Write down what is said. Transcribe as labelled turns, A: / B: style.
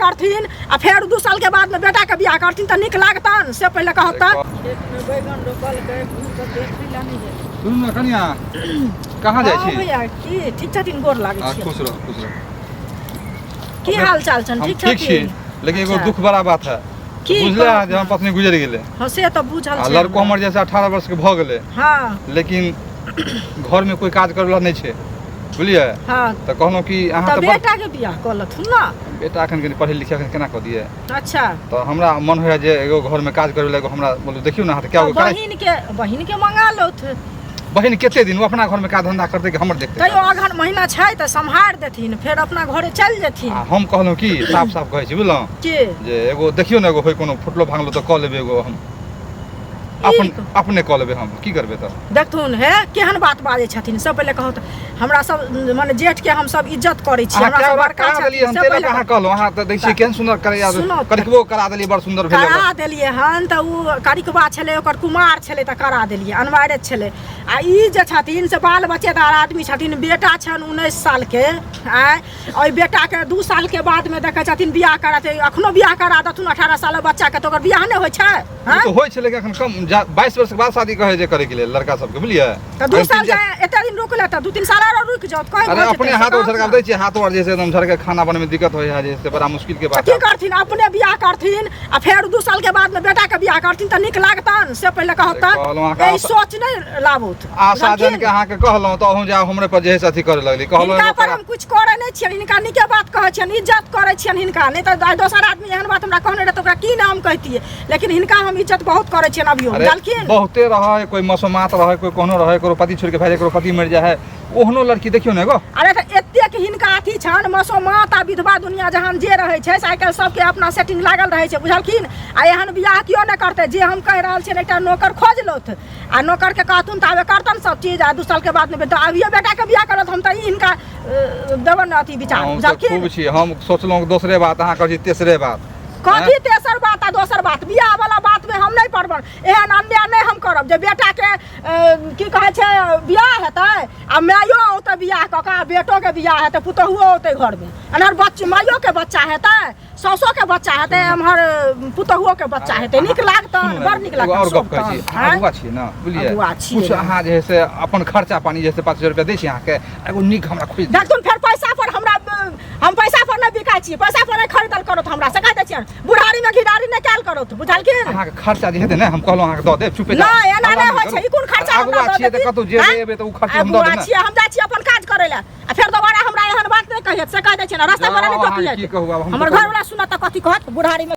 A: करथिन आ फेर 2 साल के बाद में बेटा के बियाह करथिन तऽ नीक लागतन से पहिले कहत तऽ।
B: खेतमे बैगन रोपलकै, फूल सब देखै लए नहि गेलै।
C: सुनू ने कनिया, कहाँ जाइ
A: हँ
C: छी?
A: भैया, की ठीक छथिन? गोर लागै
C: आ
A: छी।
C: खुश रह, खुश रह।
A: की हाल चाल छनि?
C: हम
A: ठीक
C: ठीक छी,
A: छथिन?
C: लेकिन एगो
A: अच्छा।
C: दुख बड़ा बात है।
A: की?
C: बुझले
A: कहू
C: है जे हम पत्नी गुजरि गेलै।
A: हँ, से तऽ बुझल
C: आ
A: छै
C: लड़को
A: हमरा।
C: हमर जैसे 18 वर्ष के भऽ गेलै। लेकिन घर में कोई काज करे वाला नहीं छै, बुझलियै? तऽ कहलहुँ कि अहाँ
A: तऽ
C: तऽ बड़
A: बेटा के बियाह कऽ लथुन ने।
C: बेटा एखन कनि पढ़ै लिखै एखन केना कऽ दियै?
A: अच्छा।
C: तऽ हमरा मन होइए जे एगो घरमे काज करे वाला एगो हमरा मतलब देखियौ ने अहाँ तऽ कए गो कराइ।
A: बहिन के, बहिन के मंगा लौथ।
C: बहिन कते दिन ओ अपना घरमे काज धंधा करतै कि हमर देखतै?
A: तैयो अगहन महीना छै तऽ सम्हारि देथिन, फेर अपना घरे चलि जेथिन।
C: आ हम कहलहुँ कि साफ साफ कहै छी, बुझलहुँ?
A: के
C: जे एगो देखियौ ने, एगो होय कोनो फुटलो भांगलो तऽ कऽ लेबै एगो हम अपन। अपने कऽ लेबै हम, की करबै तऽ?
A: देखथुन हे, केहन बात बाजै छथिन। सब पहिले कहू तऽ, हमरा सब मने जेठ के हम सब इज्जत करै छी।
C: अहाँ
A: हमरा
C: कए
A: सब
C: बार
A: बड़का
C: करा देलियै
A: छथिन
C: हन
A: से
C: ताहि लऽ
A: पहिले
C: कऽ अहाँ कहलहुँ। अहाँ तऽ दै छियै केहन सुन्दर करैया।
A: सुनू तऽ।
C: करिकबो करा देलियै, बड़ सुन्दर भेलै
A: करा
C: ओकर।
A: देलियै हन तऽ ओ करिकबा छलै, ओकर कुमार छलै तऽ करा देलियै, अनमारित छलै। आ ई जे छथिन से बाल बच्चेदार आदमी छथिन, बेटा छनि 19 सालके। आँय, ओहि बेटाके 2 सालके बादमे देखै छथिन बियाह करा, अखनो बियाह करा देथुन 18 सालक बच्चाके तऽ ओकर बियाह नहि होइ छै?
C: ओ तऽ होइ छै, लेकिन एखन कम 22 वर्ष के बाद शादी कहै जे करे के लेल लड़का सबके, बुझलियै?
A: तऽ 2 साल जे एते दिन रुकले तऽ 2-3 साल आरो रुकि जाउ तऽ
C: अरे अपने हाथ झड़का दै छियै, हाथो आर जे छै एकदम झड़के, खाना बनबै में दिक्कत होइ है जे से बड़ा मुश्किल के बात।
A: की करथिन? अपने बियाह करथिन आ फेर 2 साल के बाद में बेटा के बियाह करथिन तऽ नीक लागतन से पहिले कहत तऽ? ई सोच नहि लाबुत।
C: आशा जन के अहाँके कहलहुँ तऽ अहूँ जाउ हमरे पर जे है से अथी करे लगली। कहलहुँ
A: हिनका पर हम कुछ करे नहि छियनि, हिनका नीके बात कहै छियनि, इज्जत करै छियनि हिनका। नहि तऽ दोसर आदमी एहन बात हमरा कहने रहै तऽ ओकरा की नाम कहितियै? लेकिन हिनका हम इज्जत बहुत करै छियनि अभियो, बुझलखिन?
C: बहुते रहै, कोई मसोमात रहै, कोई कोनो रहै, ककरो पति छोड़ि के भागि जाइ, ककरो पति मरि जाइ है, ओहनो लड़की देखियौ ने एगो।
A: अरे तऽ एतेक हिनका अथी छनि, मसोमात आ विधवा दुनिया जहान जे रहै छै से आइ काल्हि सबके अपना सेटिंग लागल रहै छै, बुझलखिन? आ एहन बियाह केओ नहि करतै जे हम कहि रहल छियनि। एकटा नौकर खोजि लौथ आ नौकर के कहथुन तऽ आबे करतन सब चीज आ 2 साल के बाद में तऽ अभियो बेटा के बियाह करत। हम तऽ ई हिनका देबनि अथी विचार,
C: हम तऽ
A: बुझलखिन?
C: खूब छी। हम सोचलहुँ दोसरे बात, अहाँ कहै छी तेसरे बात।
A: कथी तेसर बात आ दोसर बात? बियाह वाला बात में हम नहीं पड़बन। एहन अन्याय नहीं हम करब जे बेटा के की कहै छै बियाह हेतै आ मायो औतै बियाह कऽ कऽ आ बेटो के बियाह हेतै, पुतोहुओ औतै घर में, एनहर बच्चा मायो के बच्चा हेतै, सौसो के बच्चा हेतै, एम्हर पुतोहुओ के बच्चा हेतै, नीक लागतन? बड़ नीक
C: एगो
A: लागतन?
C: और गप कहै छी, अहाँ अगुआ छियै ने, बुझलियै?
A: अगुआ छियै।
C: कुछ अहाँ जे है से अपन खर्चा पानी जे है से 5000 रुपया दै छी अहाँके, एगो नीक हमरा खोजि दिअ।
A: देखथुन फेर पैसा पर हमरा, हम पैसा पर नहि बिकाइ छी, पैसा पर नहि खरीदल करत हमरा से कहि दै छियनि। बुढ़ारी में घिदारी नहि कयल करत, बुझलखिन?
C: अहाँके खर्चा जे हेतै ने, हम कहलहुँ अहाँके दऽ देब, चुपे जाउ।
A: नहि, एना
C: हल्ला
A: नहि होइ
C: करू।
A: छै। ई कोन खर्चा हमरा
C: अगुआ
A: दऽ
C: छियै तऽ
A: देथिन?
C: कतहु जेबै
A: आँय?
C: एबै तऽ ओ खर्चा हम दऽ
A: अगुआ
C: देब ने।
A: छियै, हम जाइ छी अपन काज करै लए आ फेर दोबारा हमरा एहन बात नहि कहियत से कहि दै छियनि। रास्ता पर
C: जाउ,
A: नहि
C: अहाँके
A: टोकियत।
C: की कहू आब हम
A: हमर
C: तऽ
A: घरवला सुनत तऽ कथी कहत? बुढ़ारी में